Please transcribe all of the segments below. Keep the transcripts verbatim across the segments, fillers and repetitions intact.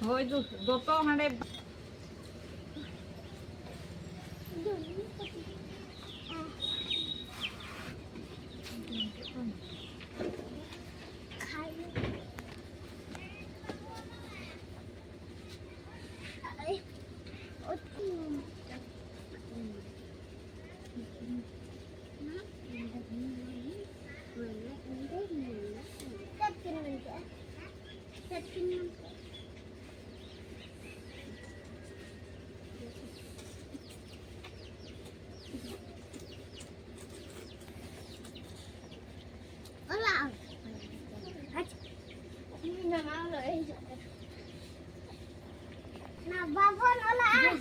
ᱦᱳᱭ, ᱫᱩ-, ᱫᱚᱛᱚ ᱦᱟᱸᱰᱮ᱾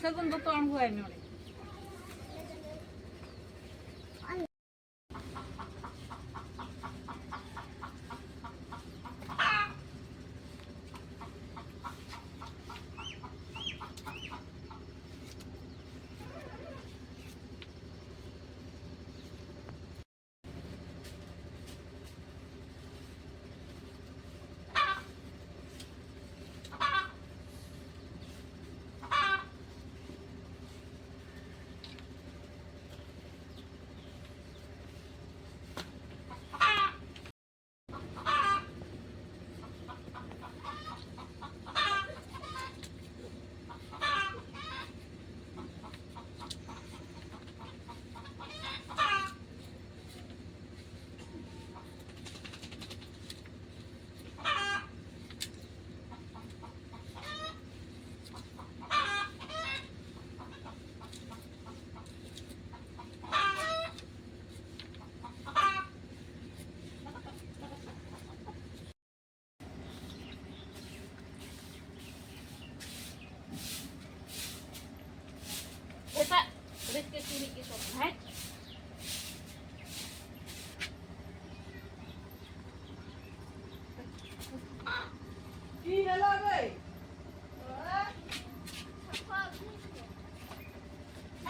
ᱥᱟᱹᱜᱩᱱ ᱫᱚᱛᱚ ᱟᱬᱜᱚᱣᱟᱭ ᱢᱮ ᱚᱸᱰᱮ᱾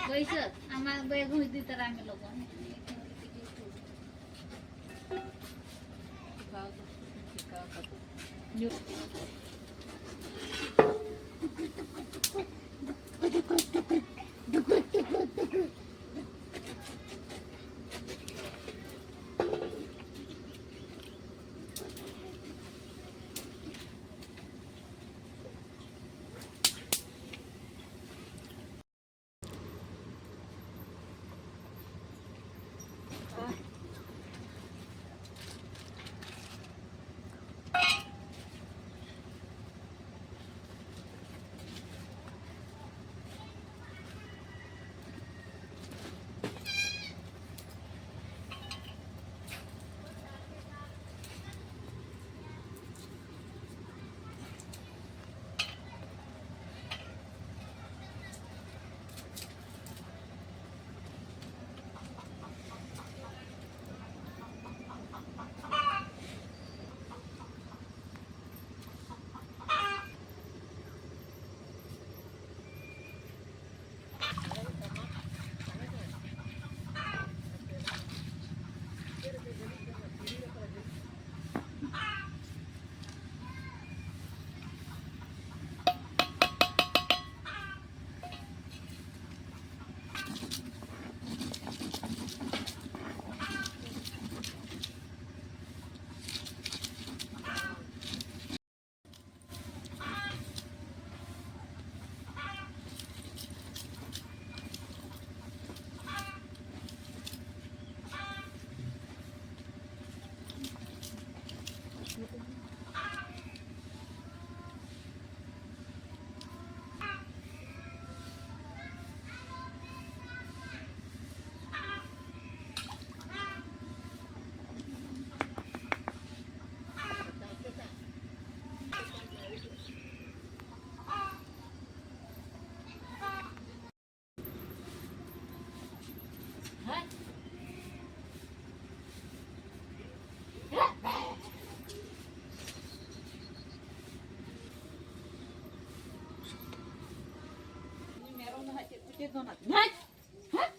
ᱵᱟᱹᱭᱥᱟᱹᱠᱷ, ᱟᱢᱟᱜ ᱵᱮᱜᱽ ᱦᱚᱸ ᱤᱫᱤ ᱛᱟᱨᱟᱭ ᱢᱮ ᱞᱚᱜᱚᱱ᱾ ᱪᱮᱫ ᱫᱚ ᱱᱟᱜ? ᱦᱮᱸ? ᱦᱮᱸ?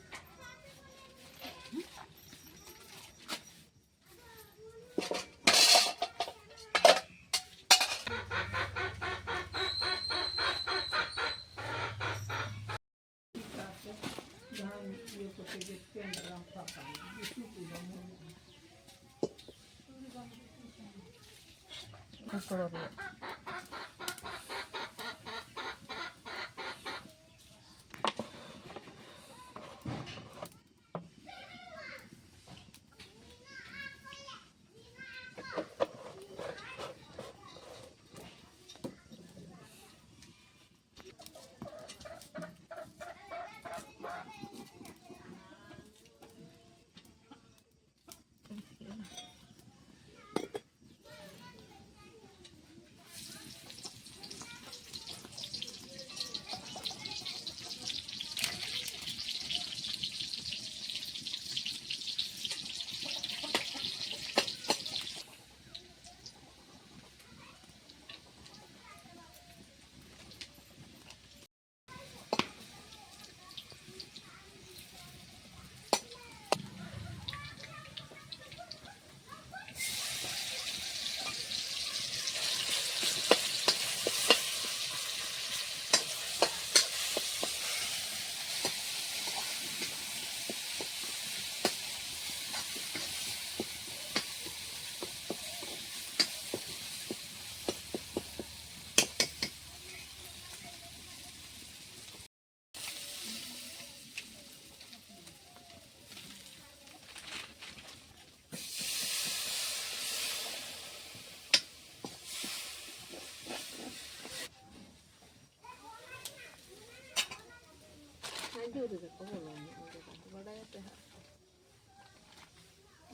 ᱟᱡ ᱡᱳᱨ ᱨᱮᱜᱮ ᱠᱚ ᱵᱚᱞᱚᱱᱟ, ᱚᱸᱰᱮ ᱫᱚ ᱵᱟᱰᱟᱭᱟᱯᱮ ᱦᱟᱸᱜ᱾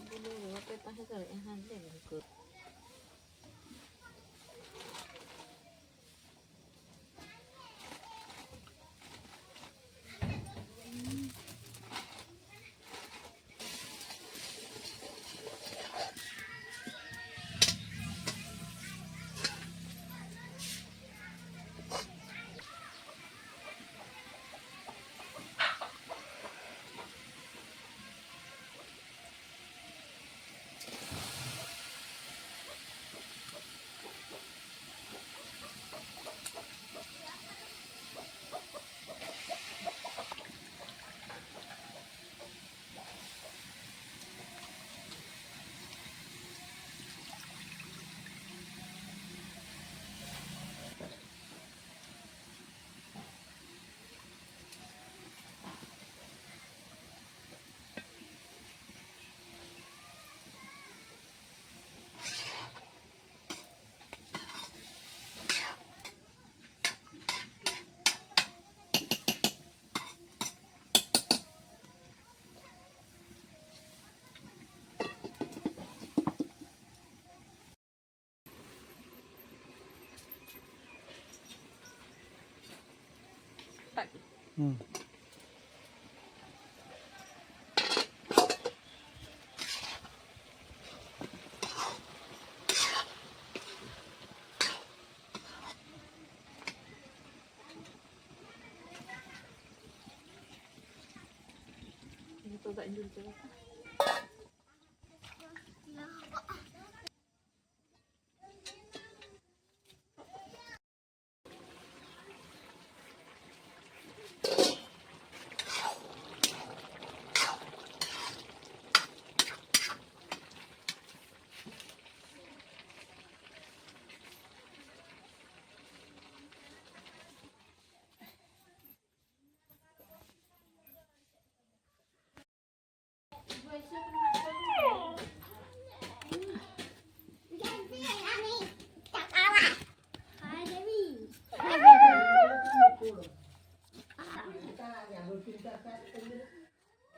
ᱵᱩᱞᱟᱹᱣ ᱨᱮ ᱵᱟᱯᱮ ᱛᱟᱦᱮᱸ ᱫᱟᱲᱮᱭᱟᱜᱼᱟ, ᱦᱟᱸᱰᱮ ᱵᱷᱩᱠᱟᱹ᱾ ᱦᱩᱸ᱾ ᱡᱚᱛᱚ ᱫᱟᱜ ᱤᱧ ᱫᱩᱞ ᱪᱟᱵᱟ ᱠᱟᱜᱼᱟ᱾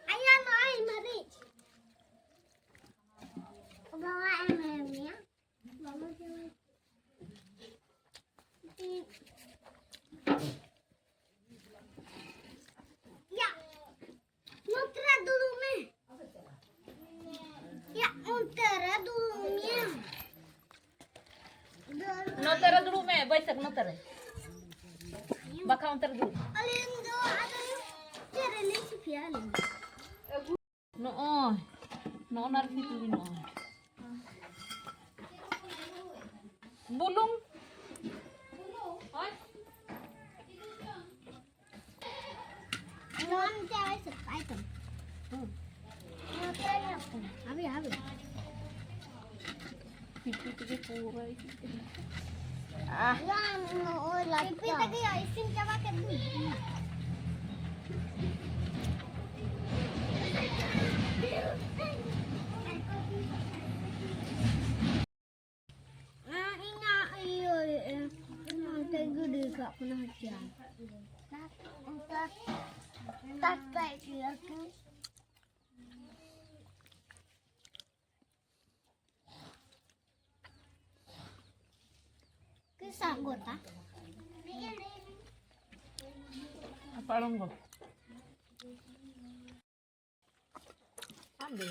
Ayan, ay, Mari. Bawa em em ya. Bawa em em. Ya. Nutera dulu, Meh. Ya, nutera dulu, Meh. ᱱᱚᱛᱮ ᱨᱮ ᱫᱩᱲᱩᱵ ᱢᱮ, ᱵᱟᱹᱭᱥᱟᱹᱠᱷ, ᱱᱚᱛᱮ ᱨᱮ᱾ ᱵᱟᱠᱷᱟᱱ ᱚᱱᱛᱮ ᱨᱮ ᱫᱩᱲᱩᱵ᱾ ᱟᱹᱞᱤᱧ ᱫᱚ ᱟᱫᱚ ᱪᱮᱫ ᱨᱮᱞᱤᱧ ᱥᱤᱯᱤᱭᱟ ᱟᱹᱞᱤᱧ? ᱱᱚᱜᱼᱚᱭ, ᱱᱚᱜᱼᱚ ᱱᱟ ᱨᱮ ᱥᱤᱯᱤ ᱵᱤᱱ, ᱱᱚᱜᱼᱚᱭ᱾ ᱵᱩᱞᱩᱝ᱾ ᱦᱳᱭ᱾ ᱱᱚᱣᱟ ᱢᱤᱫᱴᱮᱡ ᱟᱲᱟᱭᱥᱚ ᱴᱟᱠᱟ item᱾ ᱦᱩᱸ᱾ ᱱᱚᱛᱮ ᱧᱮᱞ ᱠᱚᱢ᱾ ᱦᱟᱵᱤ, ᱦᱟᱵᱤ᱾ ᱯᱤᱯᱤ ᱛᱮᱜᱮ ᱯᱩᱨᱟᱹ ᱤᱥᱤᱱ ᱠᱮᱫᱟ᱾ ᱟᱦ᱾ ᱵᱟᱝ, ᱱᱚᱜᱼᱚᱭ ᱞᱟᱴᱠᱟ᱾ ᱯᱤᱯᱤ ᱛᱮᱜᱮ ᱤᱥᱤᱱ ᱪᱟᱵᱟ ᱠᱮᱫ ᱫᱚᱧ᱾ ᱤᱧᱟᱹᱜ ᱤᱭᱟᱹ, ᱱᱚᱱᱛᱮ ᱜᱤᱰᱤ ᱠᱟᱜ ᱠᱟᱱᱟ ᱦᱚᱪᱟ᱾ ᱛᱟᱛ-, ᱛᱟᱛ-, ᱛᱟᱛ-, ᱠᱤ ᱥᱟᱵ ᱜᱚᱫᱟ? ᱟᱯᱟᱲᱚᱝ ᱜᱚ᱾ ᱟᱢ ᱫᱚ?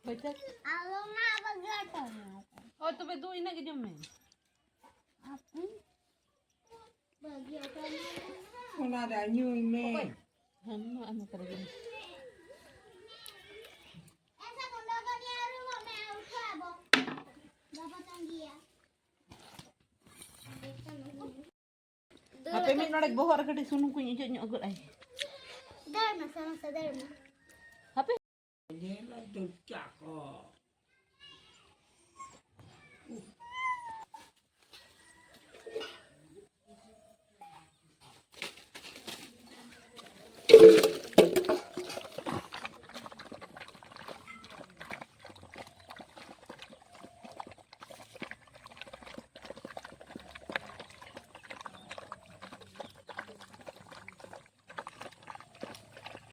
ᱦᱳᱭᱛᱚ᱾ ᱟᱞᱚ ᱢᱟ ᱵᱟᱹᱜᱤᱭᱟᱹᱧ᱾ ᱦᱳᱭ, ᱛᱚᱵᱮ ᱫᱩ ᱤᱱᱟᱹᱜ ᱜᱮ ᱡᱚᱢ ᱢᱮ᱾ ᱟᱯᱮ ᱵᱟᱹᱜᱤᱭᱟᱹᱧ᱾ ᱚᱱᱟ ᱫᱚ ᱧᱩᱭ ᱢᱮ᱾ ᱚᱠᱚᱭ? ᱦᱮᱸ, ᱢᱟ ᱟᱢ ᱚᱠᱟᱨᱮ ᱡᱚᱢ? ᱮᱥᱟ ᱠᱚᱱᱰᱚ ᱠᱚ ᱱᱤᱭᱟᱹ ᱨᱩᱢ ᱢᱮ, ᱩᱴᱷᱟᱹ ᱟᱵᱚ᱾ ᱵᱟᱵᱟ ᱛᱟᱸᱜᱤᱭᱟ᱾ ᱦᱟᱯᱮ ᱢᱤᱫ ᱱᱚᱰᱮ ᱵᱚᱦᱚᱜ ᱨᱮ ᱠᱟᱹᱴᱤᱡ ᱥᱩᱱᱩᱢ ᱠᱚᱧ ᱚᱡᱚᱜ ᱧᱚᱜ ᱜᱚᱫ ᱟᱭ᱾ ᱫᱟᱹᱲ ᱢᱮ, ᱥᱟᱢᱟᱥᱟ, ᱫᱟᱹᱲ ᱢᱮ᱾ ᱦᱟᱯᱮ᱾ ᱧᱮᱞ ᱫᱚ ᱪᱟᱠᱚ᱾